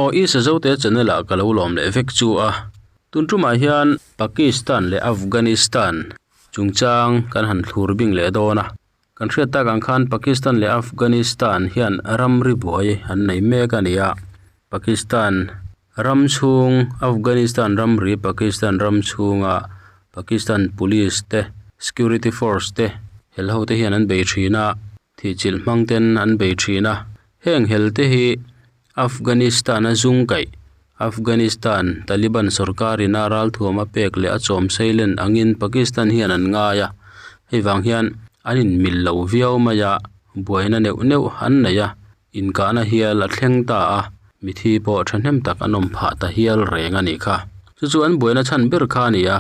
Aw i Sazote channel ah ka lo lawm leh vek chu a. Tun tumah hian Pakistan leh Afghanistan chungchang kan han thlur bing leh dawn a. Kan hriat tak ang khan Pakistan leh Afghanistan hian ramri buai an nei mek a ni a. Pakistan ram chhung Afghanistan ramri Pakistan ram chhunga Pakistan police te security force te hel ho te hian an bei thin a. Thihchilh hmang ten an bei thin a, heng hel te hi Afghanistan a zung kaih, Afghanistan Taliban sorkar in a ralthuam a pek leh a chawm seilen angin Pakistan hian an ngai a, hei vang hian an in mil lo viau mai a, buaina neuh neuh an nei a, inkahna hial a thleng ta a, mithi pawh thahnem tak an awm phah ta hial reng a nih kha. Chu chu an buaina chhan ber kha a ni a,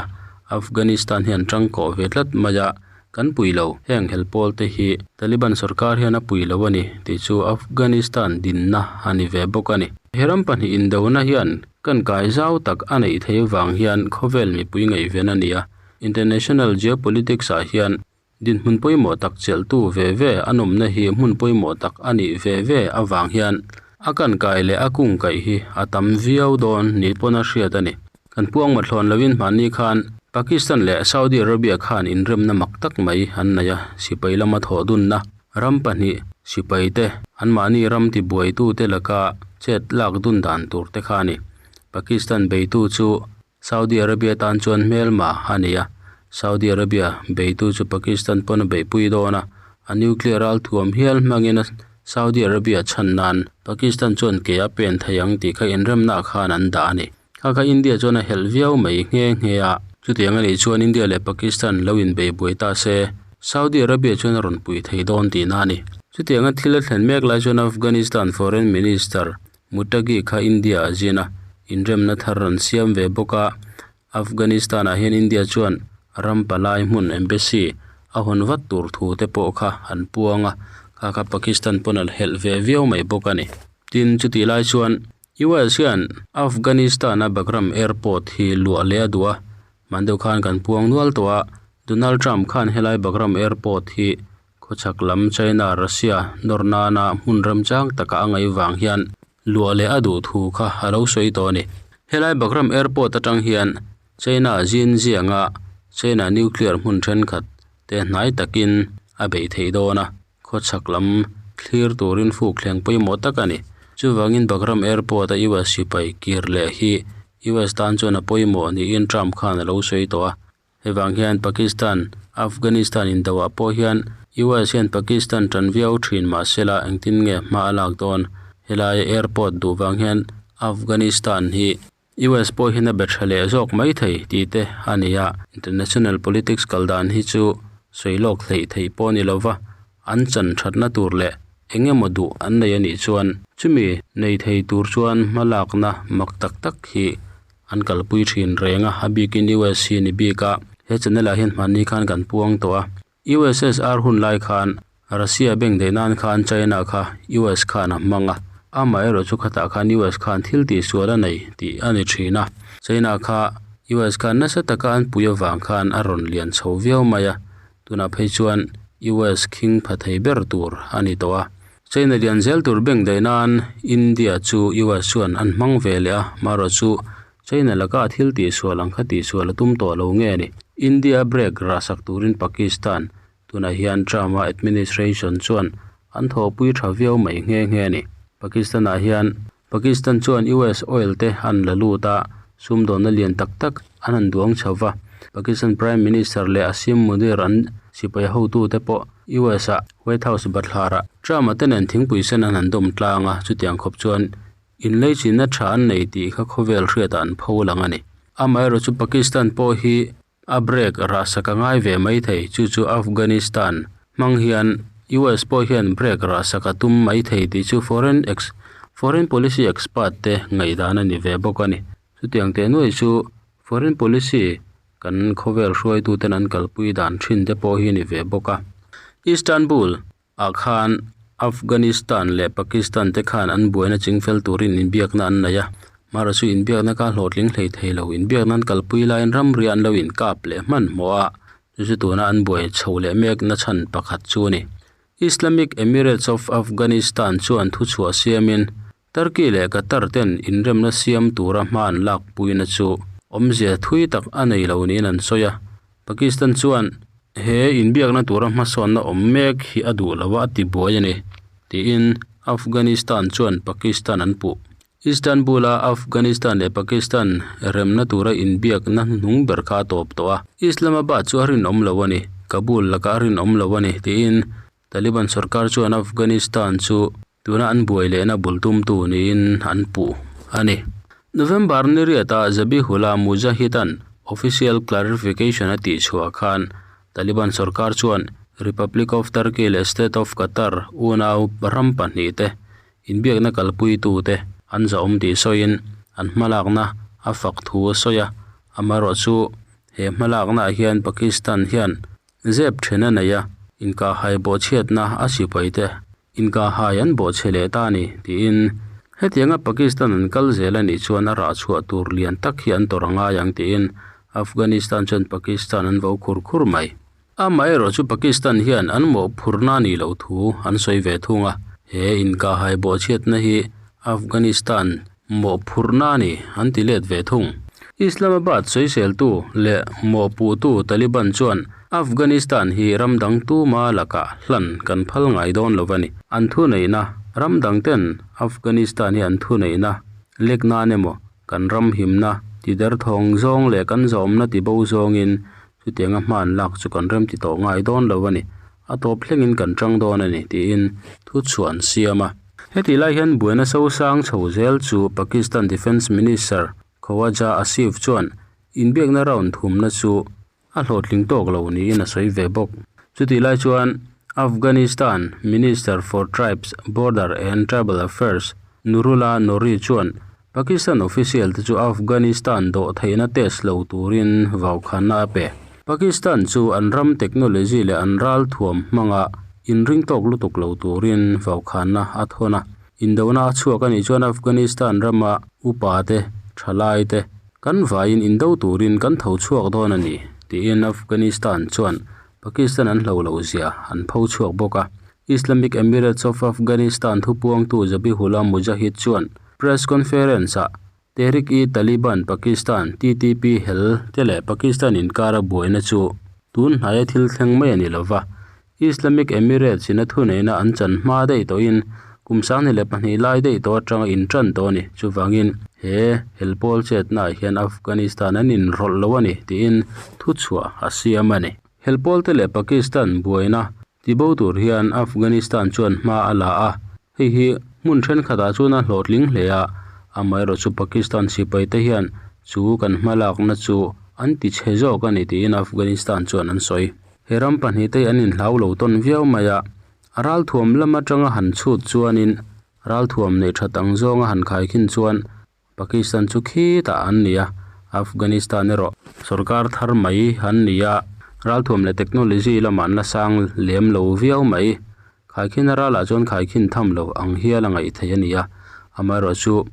Afghanistan hian tangkawh ve tlat mai a, Kan pui lo, heng hel pawl te hi Taliban sorkar hian a pui lo a ni tih chu Afghanistan dinna a ni ve bawk a ni. He ram pahnih indona hian kan kai zau tak a neih theih vang hian khawvel mipui ngaihven a ni a, international geopolitics ah hian dinhmun pawimawh tak chelhtu ve ve a nawmna hi hmun pawimawh tak a nih ve ve avang hian a kan kai leh a kung kaih hi a tam viau dawn ni pawn a hriat a ni. Kan puang mathlawn loin hmanni khan Pakistan leh Saudi Arabia khan inremna mak tak mai an nei a, sipai lama thawh dunna ram pahnih sipai te anmahni ram tibuaitute laka chet lak dun dan tur te kha a ni. Pakistan beitu chu Saudi Arabia tan chuan hmelma a ni a, Saudi Arabia beitu chu Pakistan pawn a beihpui dawn a, a nuclear ralthuam hial hmangin a Saudi Arabia chhan nan Pakistan chuan ke a pen thei ang tih kha inremnaah khan an dah a ni. Kha kha India chuan a helh viau mai nghe nghe a, chutiang a nih chuan India leh Pakistan lo inbei buai ta se, Saudi Arabia chuan a rawn pui thei dawn tihna a ni. Chutianga thil a thlen mek lai chuan Afghanistan Foreign Minister Muttaqi kha India a zin a, inremna thar an siam ve bawk a, Afghanistan-ah hian India chuan ram palai hmun embassy a hawn vat tur thu te pawh kha an puang a, kha kha Pakistan pawn a helh ve viau mai bawk a ni. Tin, chutih lai chuan US hian Afghanistan-a Bagram Airport hi luah leh a duh a, hman deuh khan kan puang nual tawh a, Donald Trump khan helai Bagram Airport hi khawchhak lam China, Russia nawr nana hmun remchang taka a ngaih vang hian luah leh a duh thu kha a lo sawi tawh a ni. Helai Bagram Airport atang hian China Xinjiang-a China nuclear hmun thenkhat te hnai takin a beih theih dawn a. Khawchhak lam thlir turin fuk thleng pawimawh tak a ni. Chuvangin Bagram Airport-a US sipai kir leh hi US tan chuan a pawimawh niin Trump khan a lo sawi tawh a. Hei vang hian Pakistan, Afghanistan indoah pawh hian US hian Pakistan tan viau thin mah sela engtin nge hma a lak dawn? Helaia airport duh vang hian Afghanistan hi US pawh hian a be tha leh zawk mai thei tih te a ni a, international politics kal dan hi chu sawi lawk hleih theih pawh ni lova, an chan thatna tur leh eng emaw duh an nei a nih chuan chumi nei thei tur chuan hma lakna mak tak tak hi an kalpui thin reng a, a bikin US hi ni bik a, he channel ah hian hmanni khan kan puang tawh a. USSR hun lai khan Russia bank daih nan khan China kha US khan a hmang a, amaherawh chu khatah khan US khan thil tihsual a nei tih a ni thin a. China kha US khan nasa taka an pui avang khan a rawn lian chho viau mai a, tunah phei chuan US khing pha thei ber tur a ni tawh a. China lian zel tur bank daih nan India chu US chuan an hmang ve leh a, marawh chu China laka thil tihsual ang kha tihsual a tum tawh lo nge a ni. India break rahsak turin Pakistan Tunah hian Trump-a administration chuan an thawhpui tha viau mai nghe nghe a ni. Pakistan-ah hian Pakistan chuan US oil te an la lut a, sumdawnna lian tak tak an han duang chho va. Pakistan Prime Minister leh Asim Munir an sipai hotute pawh US-a White House bathlarah Trump-a te nen thingpui sen an han dawm tlang a, chutiang khawp chuan inleichinna tha an nei tih kha khawvel hriatah an pho lang a ni. Amaherawhchu Pakistan pawh hi A break rahsak a ngai ve mai thei, chu chu Afghanistan hmang hian US pawh hian break rahsak a tum mai thei tih chu foreign ex foreign policy expert te ngaihdan a ni ve bawk a ni. Chutiang teh nuai chu foreign policy kan khawvel hruaituten an kalpui dan thin te pawh hi a ni ve bawk a. Istanbul ah khan Afghanistan leh Pakistan te khan an buaina chingfel turin inbiakna an nei a, mahra chu inbiakna kha hlawhtling hlei thei lo, inbiakna an kalpui laiin ramri an lo inkap leh hmanhmawh a, chu chu tuna an buai chho leh mek na chhan pakhat chu a ni. Islamic Emirates of Afghanistan chuan thuchhuah siamin. Turkey leh Qatar ten inremna siam tura hma an lakpuina chu awmzia thui tak a nei lo niin an sawi a. Pakistan chuan he inbiakna tura hmasawnna awm mek hi a duh lo a, a tibuai a ni, tiin Afghanistan chuan Pakistan an puh. Istanbul-a Afghanistan leh Pakistan remna tura inbiakna hnuhnung ber kha a tawp tawh a, Islamabad chu a rinawm lo a ni, Kabul lakah a rinawm lo a ni, tiin Taliban sorkar chuan Afghanistan chu tuna an buai lehna bul tumtu niin an puh a ni. November ni riatah Zabihullah Mujahid-a'n official clarification a tihchhuah khan Taliban sorkar chuan Republic of Turkey leh State of Qatar unau ram pahnihte inbiakna kalpuitute an zahawm tih sawiin an hmalakna a fak thu a sawi a. Amaherawhchu he hmalaknaah hian Pakistan hian zep then a nei a, inkahhai bawhchhiatna a sipaite Inkahhai an bawhchhe leh ta a ni, tiin hetianga Pakistan an kal zel a nih chuan a rah chhuah tur lian tak hi an tawrh a ngai ang tiin Afghanistan chuan Pakistan an vo khur khur mai. Amaherawh chu Pakistan hian an mawhphurhna a nih loh thu an sawi ve thung a, he inkahhai bawhchhiatna hi Afghanistan mawhphurhna a ni an ti let ve thung. Islamabad sawiseltu leh mawhpuhtu Taliban chuan Afghanistan hi ram dang tuma lakah hlan kan phal ngai dawn lo a ni. An thuneihna ram dang ten Afghanistan hi an thuneihna lek nan emaw kan ram himna ti derthawng zawng leh kan zawmna ti bo zawngin chutianga hma an lak chu kan rem ti tawh ngai dawn lo a ni. A tawp thlengin kan tang dawn a ni tiin thuchhuah an siam a. Hetih lai hian buaina sosang chho zel chu Pakistan Defence Minister Khawaja Asif chuan inbiakna round thumna chu a hlawhtling tawk lo niin a sawi ve bawk. Chutih lai chuan Afghanistan Minister for Tribes, Border and Tribal Affairs Nurullah Noori chuan Pakistan official te chu Afghanistan dawh theihna test lo turin vaukhanna a pe. Pakistan chu an ram technology leh an ral thuam hmanga inring tawk lutuk lo turin vaukhanna a thawn a. Indona a chhuak a nih chuan Afghanistan rama upa te, thalai te kan vaiin indo turin kan tho chhuak dawn a ni, tiin Afghanistan chuan Pakistan an hlo loh zia an pho chhuak bawk a. Islamic Emirates of Afghanistan thupuangtu Zabihullah Mujahid chuan press conference-ah Tehrik-i-Taliban Pakistan, TTP, hel te leh Pakistan inkara buaina chu tun hnaia thil thleng mai a ni lo va, Islamic Emirates in a thuneihna an chan hma daih tawhin kum 22 lai daih tawh atanga intan tawh a ni. Chuvangin he hel pawl chetnaah hian Afghanistan an inrawlh lo a ni tiin thuchhuah a siam a ni. Hel pawlte leh Pakistan buaina Tibo tur hian Afghanistan chuan hma a la a, hei hi hmun thenkhatah chuan a hlawhtling hle a, amaherawh chu Pakistan sipaite hian chu kan hmalakna chu an ti chhe zawk a ni tiin Afghanistan chuan an sawi. He ram pahnihte hi an inhlau lo tawn viau mai a, a ralthuam lam atanga han chhut chuanin ralthuam neih that ang zawnga han khaikhin chuan Pakistan chu khitah an ni a, Afghanistan erawh sorkar thar mai an ni a, ralthuam leh technology lamah an la sang lem lo viau mai. Khaikhin a ralah chuan khaikhin tham lo ang hial a ngaih theih a ni a, amaherawh chu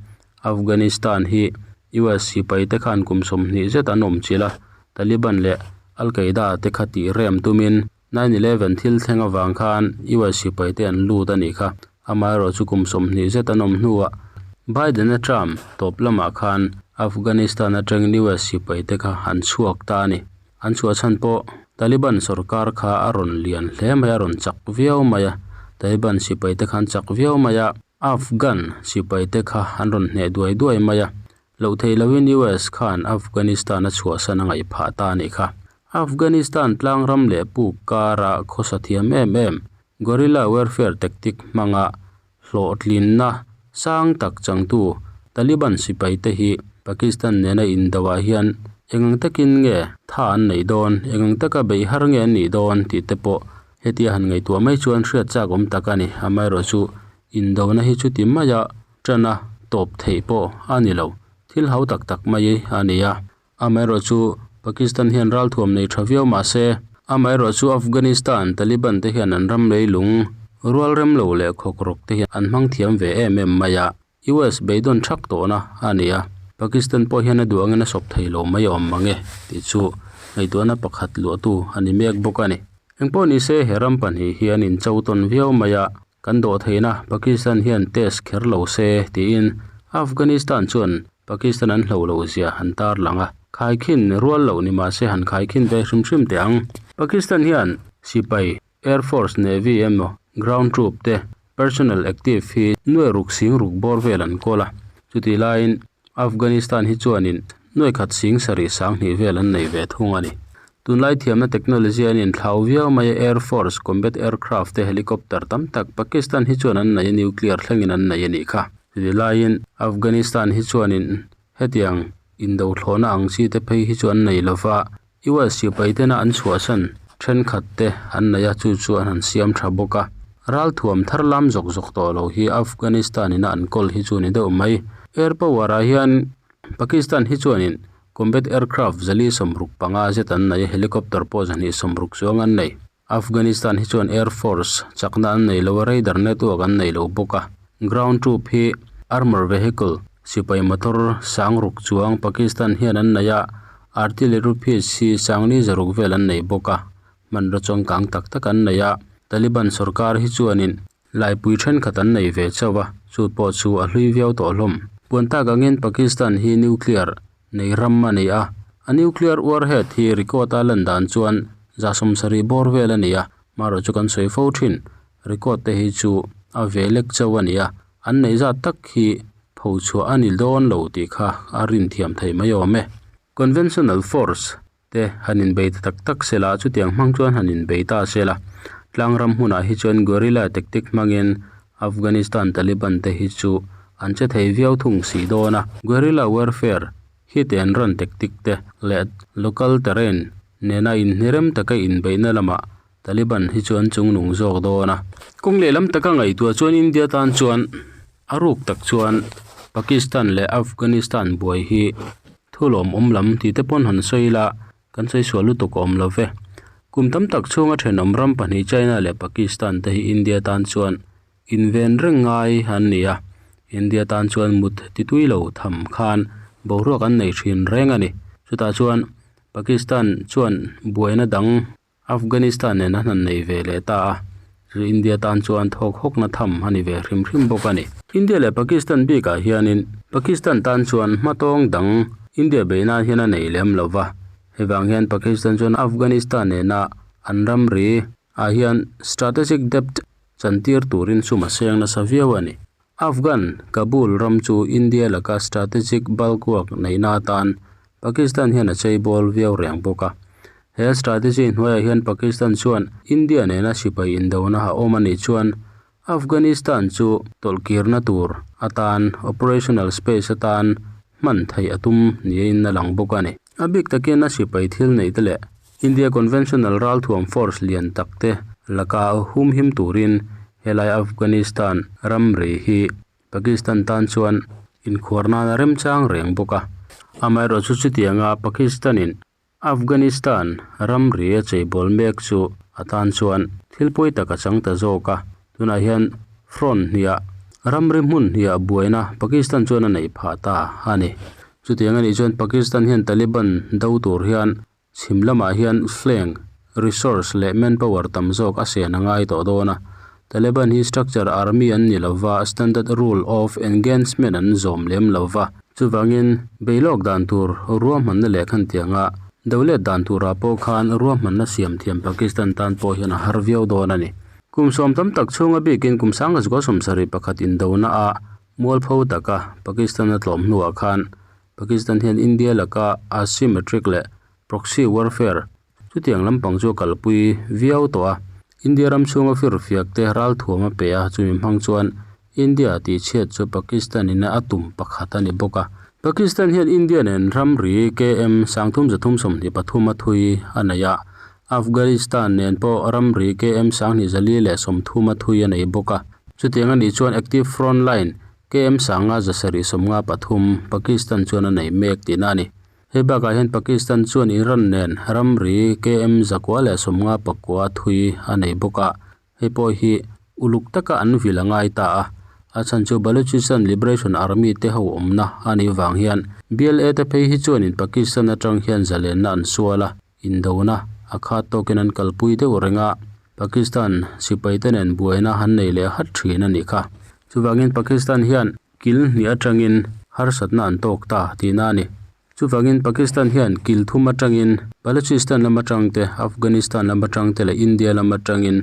Afghanistan hi US sipai te khan kum 20 zet an awm chilh a, Taliban leh Al-Qaeda te kha tih rem tumin 9/11 thil thleng avang khan US sipai te an lut a nih kha. Amaherawh chu kum 20 zet an awm hnuah Biden-a term tawp lamah khan Afghanistan atangin US sipai te kha an chhuak ta a ni. An chhuah chhan pawh Taliban sorkar kha a rawn lian hle mai a, a rawn chak viau mai a. Taliban sipai te kha an chak viau mai a, Afghan sipai te kha an rawn hneh duai duai mai a. Loh theih loin US khan Afghanistan a chhuahsan a ngaih phah ta a nih kha. Afghanistan tlangram leh puk kara khawsa thiam em em guerrilla warfare tactic hmanga hlawhtlinna sang tak changtu Taliban sipai te hi Pakistan nena indoah hian eng ang takin nge tha an neih dawn, eng ang taka beih har nge an nih dawn tih te pawh hetia han ngaihtuah mai chuan hriat chak awm tak a ni. Amaherawhchu indona hi chuti maia Tana tawp theih pawh a ni lo, thil hau tak tak mai a ni a. Amaherawhchu Pakistan hian ralthuam nei tha viau mah se, amaherawhchu Afghanistan Taliban te hian an ram leilung rual rem lo leh khawkrawk te hian an hmang thiam ve em em mai a, US beidawn thak tawhna a ni a. Pakistan pawh hian a duh angin a sawp thei lo mai awm mang e tih chu ngaihtuahna pakhat luahtu a ni mek bawk a ni. Engpawh ni se he ram pahnih hi an incho tawn viau mai a. Kan dawhtheihna Pakistan hian test kher lo se tiin Afghanistan chuan Pakistan an hloh loh zia an tarlang a. Khaikhin rual loh ni mahse han khaikhin ve hrim hrim teh ang. Pakistan hian sipai, Air Force, Navy emaw ground troop te personnel active hi nuai ruk sing ruk bawr vel an kawl a. Chutih laiin Afghanistan hi chuanin nuai khat sing sarih sang hnih vel an nei ve thung a ni. Tunlai thiamna technology an inthlau viau mai a, Air Force, combat aircraft te helicopter tam tak Pakistan hi chuan an nei a, nuclear thlengin an nei a nih kha. Chutih laiin Afghanistan hi chuanin hetiang indo thlawhna ang chi te phei hi chu an nei lova, US sipai tena an chhuahsan thenkhat te an nei a, chu chu an han siam tha bawk a. Ralthuam thar lam zawk zawk tawh lo hi Afghanistan ina an kawl hi chu ni deuh mai. Air power ah hian Pakistan hi chuanin combat aircraft zali 65 zet an nei a, helicopter pawh 260 chuang an nei. Afghanistan hi chuan air force chakna an nei lo a, radar network an nei lo bawk a. Ground troop hi armour vehicle, sipai motor 6000 chuang Pakistan hian an nei a, artillery piece hi 4,600 vel an nei bawk a. Hmanraw changkang tak tak an nei a, Taliban sorkar hi chuanin laipui thenkhat an nei ve chauh a, chu pawh chu a hlui viau tawh hlawm. Puan tak angin Pakistan hi nuclear nei ram a ni a, a nuclear warhead hi record a lan dan chuan 70 bawr vel a ni a, marawh chu kan sawi fo thin, record te hi chu a ve lek chauh a ni a, an neih zat tak hi pho chhuah a ni dawn lo tih kha a rin thiam thei mai awm e. Conventional force te han inbei ta tak tak sela, chutiang hmang chuan han inbei ta sela, tlangram hmunah hi chuan guerrilla tactic hmangin Afghanistan Taliban te hi chu an che thei viau thung si dawn a. Guerrilla warfare, hit and run tactic te leh local terrain nena inhnirem taka inbeihna lamah Taliban hi chu an chungnung zawk dawn a. Kawng lehlam taka ngaihtuah chuan India tan chuan a ruk tak chuan Pakistan leh Afghanistan buai hi thu lawmawm lam tih te pawn han sawi ila kan sawi sual lutuk awm lo ve. Kum tam tak chhunga thenawm ram pahnih China leh Pakistan te hi India tan chuan inven reng ngai an ni a, India tan chuan mut titui lo tham khan boruak an nei thin reng a ni. Chutah chuan Pakistan chuan buaina dang Afghanistan nen an han nei ve leh ta a, chu India tan chuan thawk hawkna tham a ni ve hrim hrim bawk a ni. India leh Pakistan bikah hianin Pakistan tan chuan hmatawng dang India beih nan hian a nei lem lo va, hei vang hian Pakistan chuan Afghanistan nena an ramri ah hian strategic depth chantir turin sum a seng nasa viau a ni. Afghan, Kabul ram chu India laka strategic bulwark neihna atan Pakistan hian a cheibawl viau reng bawk a. He strategy hnuaiah hian Pakistan chuan India nena sipai indona a awm a nih chuan Afghanistan chu tawlhkirna tur atan operational space atan hman theih a tum niin a lang bawk a ni. A bik takin a sipai thil neih te leh India conventional ralthuam force lian tak te laka humhim turin helai Afghanistan ramri hi Pakistan tan chuan inkhuar nan a remchang reng bawk a. Amaherawhchu chutianga Pakistan-in Afghanistan ramri a cheibawl mek chu a tan chuan thil pawi tak a chang ta zawk a. Tunah hian front hniah ramri hmun hniah buaina Pakistan chuan a neih phah ta a ni. Chutiang a nih chuan Pakistan hian Taliban do tur hian Chhim lamah hian flank, resource leh manpower tam zawk a sen a ngai tawh dawn a. Taliban hi structure army an ni lova, standard rule of engagement an zawm lem lova. Chuvangin, beilawk dan tur ruahmanna leh khan tianga dolet dan turah pawh khan ruahmanna siam thiam Pakistan tan pawh hian a har viau dawn a ni. Kum sawm tam tak chhunga bikin kum 1971 indona a mualpho taka Pakistan a tlawm hnuah khan Pakistan hian India laka asymmetric leh proxy warfare chutiang lampang chu a kalpui viau tawh a. India ram chhunga firfiak te ralthuam a pe a, chumi hmang chuan India tihchhiat chu Pakistan in a tum pakhat a ni bawk a. Pakistan hian India nen ramri km 3323 a thui a nei a, Afghanistan nen pawh ramri km 2430 a thui a nei bawk a. Chutiang a nih chuan active front line KM 5753 Pakistan chuan a nei mek tihna a ni. Hei bakah hian Pakistan chuan Iran nen ramri KM 159 thui a nei bawk a, hei pawh hi uluk taka an vil a ngai ta a. A chhan chu Balochistan Liberation Army te ho awmna a nih vang hian BLA te phei hi chuanin Pakistan atang hian zalenna an sual a, indona a khat tawkin an kalpui deuh reng a. Pakistan sipaite nen buaina han nei leh hat thin a nih kha. Chuvangin Pakistan hian kil hnih atangin harsatna an tawk ta tihna a ni. Chuvangin Pakistan hian kil thum atangin Balochistan lam atang te, Afghanistan lam atang te leh India lam atangin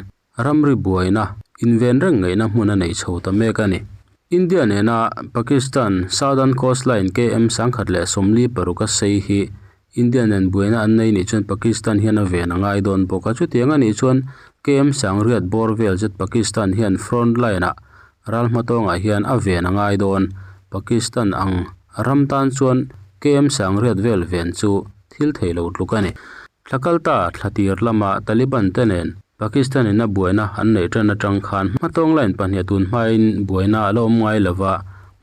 ramri buaina inven reng ngaihna hmun a nei chho ta mek a ni. India nena Pakistan Southern Coastline KM 1046 a sei hi India nen buaina an nei nih chuan Pakistan hian a ven a ngai dawn bawk a. Chutiang a nih chuan KM 800 bawr vel zet Pakistan hian front line-ah ral hmatawngah hian a ven a ngai dawn. Pakistan ang ram tan chuan KM 800 vel ven chu thil thei lo tluk a ni. Thla kal ta thla tir lama Taliban te nen Pakistan in a buaina an neih tan atang khan hmatawng line pahnih tun hmain buaina a la awm ngai lova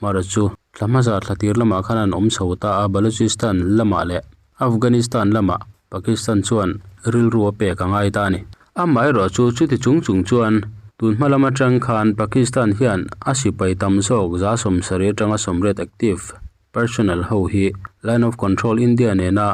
mara chu thla hmasa thla tir lamah khan an awm chho ta a Balochistan lamah leh Afghanistan lamah Pakistan chuan rilru a pek a ngai ta a ni. Amaherawh chu chuti chung chung chuan tun hma lam atang khan Pakistan hian a sipai tam zawk 70 atanga 80 active personnel ho hi line of control India nena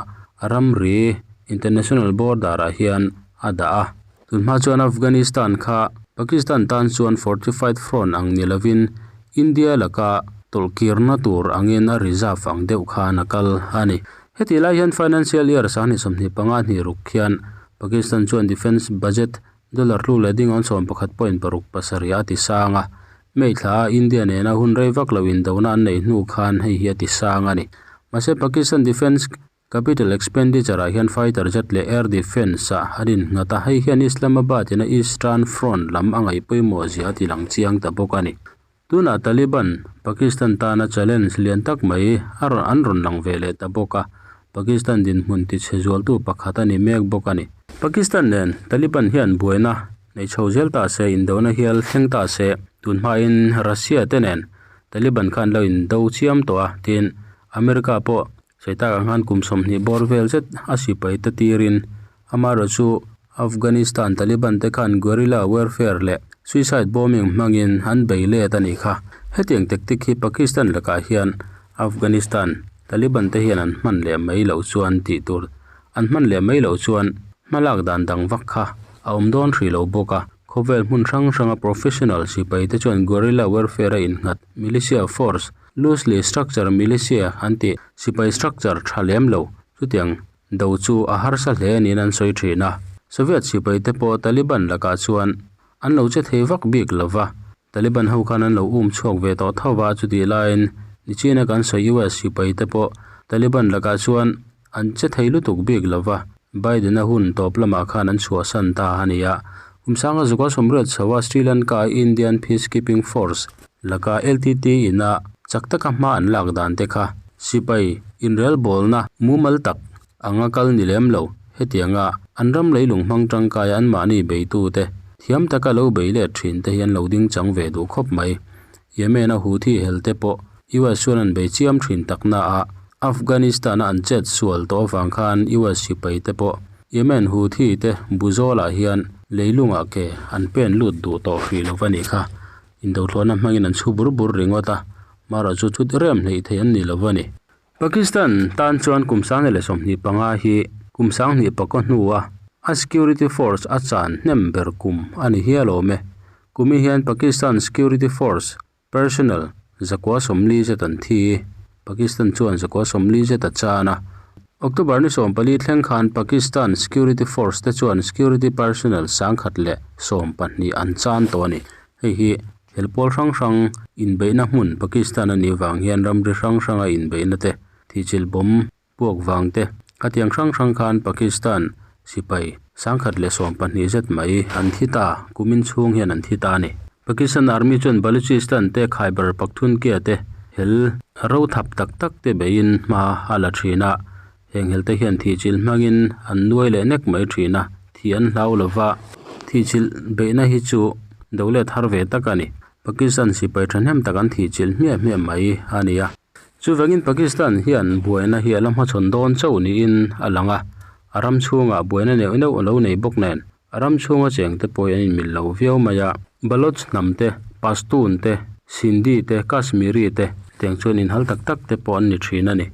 ramri international border ah hian a dah a. Tun hma chuan Afghanistan kha Pakistan tan chuan fortified front ang ni lovin India laka tawlhkirna tur angin a reserve ang deuh khan a kal a ni. Heti lai hian financial year 2025 hnih ruk khian Pakistan chuan defence budget dollar tlu leh ding awn 11.67 a ti sang a. May thla a India nena hun rei vak lo indona an nei hnu khan hei hi a ti sang a ni. Mahse Pakistan defence capital expenditure ah hian fighter jet leh air defence ah an innghat a. Hei hian Islamabad in a Eastern Front lam a ngaih pawimawh zia a ti lang chiang ta bawk a ni. Tunah Taliban Pakistan tana challenge lian tak mai a rawn an rawn lang ve leh ta bawk a. Pakistan dinhmun ti chhe zualtu pakhat a ni mek bawk a ni. Pakistan nen Taliban hian buaina nei chho zel ta se indona hial thleng ta se tun hmain Russia te nen Taliban khan lo indo chiam tawh a tin America pawh sawi takah khan kum 20 bawr vel zet a sipai te tirin amaherawh chu Afghanistan Taliban te khan guerrilla warfare leh suicide bombing hmangin an bei let a nih kha. Hetiang tactic hi Pakistan lakah hian Afghanistan Taliban te hian an hman leh mai loh chuan tih tur an hman leh mai loh chuan hmalak dan dang vak kha a awm dawn hrih lo bawk a. Khawvel hmun hrang hranga professional sipai te chuan guerrilla warfare a innghat militia force loosely structure militia an tih sipai structure tha lem lo chutiang do chu a harsa hle niin an sawi thin a. Soviet sipai te pawh Taliban lakah chuan an lo che thei vak bik lova. Taliban ho khan an lo um chhuak ve tawh tho va chuti laiin nichina kan sawi US sipai te pawh Taliban lakah chuan an che thei lutuk bik lova. Biden a hun tawp lamah khan an chhuahsan ta a ni a. Kum sanga zuka sawmriat chho a Sri Lanka Indian Peacekeeping Force laka LTT ina chak taka hma an lak dan te kha sipai inrel bawlna mumal tak anga kal ni lem lo. Hetianga an ram leilung hmang tangkai an mahni beitu te thiam taka lo bei let thin te hian lo ding chang ve duh khawp mai. Yemen a Houthi hel te pawh US chuan an bei chiam thin takna a Afghanistan a an chet sual tawh avang khan US sipai te pawh Yemen Houthi te buzolah hian leilungah ke an pen lut duh tawh hrih lo va nih kha. Indothlawhna hmangin an chhu bur bur ringawt a, mara chu chut rem hleih thei an ni lo va ni. Pakistan tan chuan kum 2025 hi kum 20 pakaw hnua a security force a chan hnem ber kum a ni hial awm e. Kumi hian Pakistan security force personnel 140 zet an thi. Pakistan chuan 140 zet a chan a. October ni 14 thleng khan Pakistan security force te chuan security personnel 112 an chan tawh a ni. Hei hi helpawl hrang hrang inbeihna hmun Pakistan ani wang hian ramri hrang hranga inbeihna te thichil bawm puak wang te khatiang hrang hrang khan Pakistan sipai 112 zet mai an thi ta kumin chhung hian an thi ta a ni. Pakistan Army chuan Balochistan te Khyber Pakhtunkhwa te hel ro thap tak tak te beiin hma a la thin a. Heng hel te hian thichil hmangin an nuai leh nek mai thin a. Thi an hlau lova thichil beihna hi chu do let har ve tak a ni. Pakistan sipai thahnem tak an thichil hmiah hmiah mai a ni a. Chuvangin Pakistan hian buaina hi a la hmachhawn dawn chauh niin a lang a. A ram chhungah buaina neuh neuh a lo nei bawk nen. A ram chhunga cheng te pawh an inmil lo viau mai a. Baloch hnam te, Pashtun te, Sindhi te, Kashmiri te tiang chuan inhal tak tak te pawh an ni thin a ni.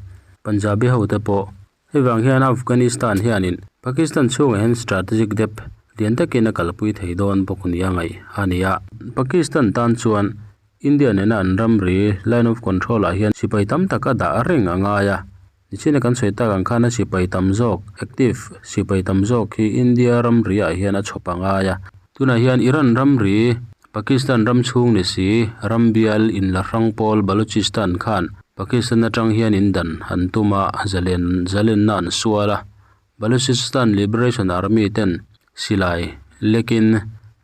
Punjabi ho te pawh hei vang hian Afghanistan hianin Pakistan chhungah hian strategic depth lian takin a kalpui thei dawn bawk nia ngaih a ni a. Pakistan tan chuan India nena an ramri Line of Control ah hian sipai tam tak a dah reng a ngai a, nichina kan sawi tak ang khan a sipai tam zawk active sipai tam zawk hi India ramri ah hian a chhawp a ngai a. Tunah hian Iran ramri Pakistan ram chhung ni si ram bial inla hrang pawl Balochistan khan Pakistan atang hian in dan an tum a zalen zalenna an sual a. Balochistan Liberation Army ten silai lekin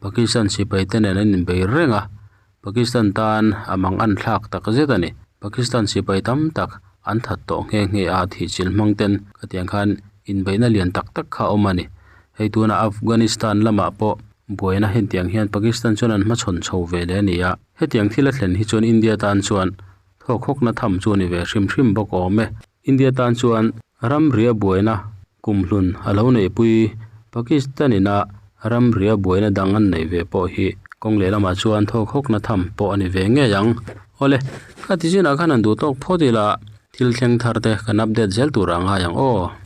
Pakistan sipai te nen an inbei reng a, Pakistan tan a mang an thlak tak zet a ni. Pakistan sipai tam tak an that tawh nghe nghe a, thihchilh hmang ten khatiang khan inbeihna lian tak tak kha a awm a ni. Hei tunah Afghanistan lamah pawh buaina hetiang hian Pakistan chuan an hmachhawn chho ve leh a ni a, hetiang thil a thlen hi chuan India tan chuan thawkhawkna tham chu a ni ve hrim hrim bawk awm e. India tan chuan ramria buaina kumhlun a lo neihpui Pakistan ina ramria buaina dang an neih ve pawh hi kawng lehlamah chuan thawkhawkna tham pawh a ni ve ngei ang. Awle, kha ti chinah khan han duh tawk phawt ila thil thleng thar te kan update zel tur a ngai ang aw.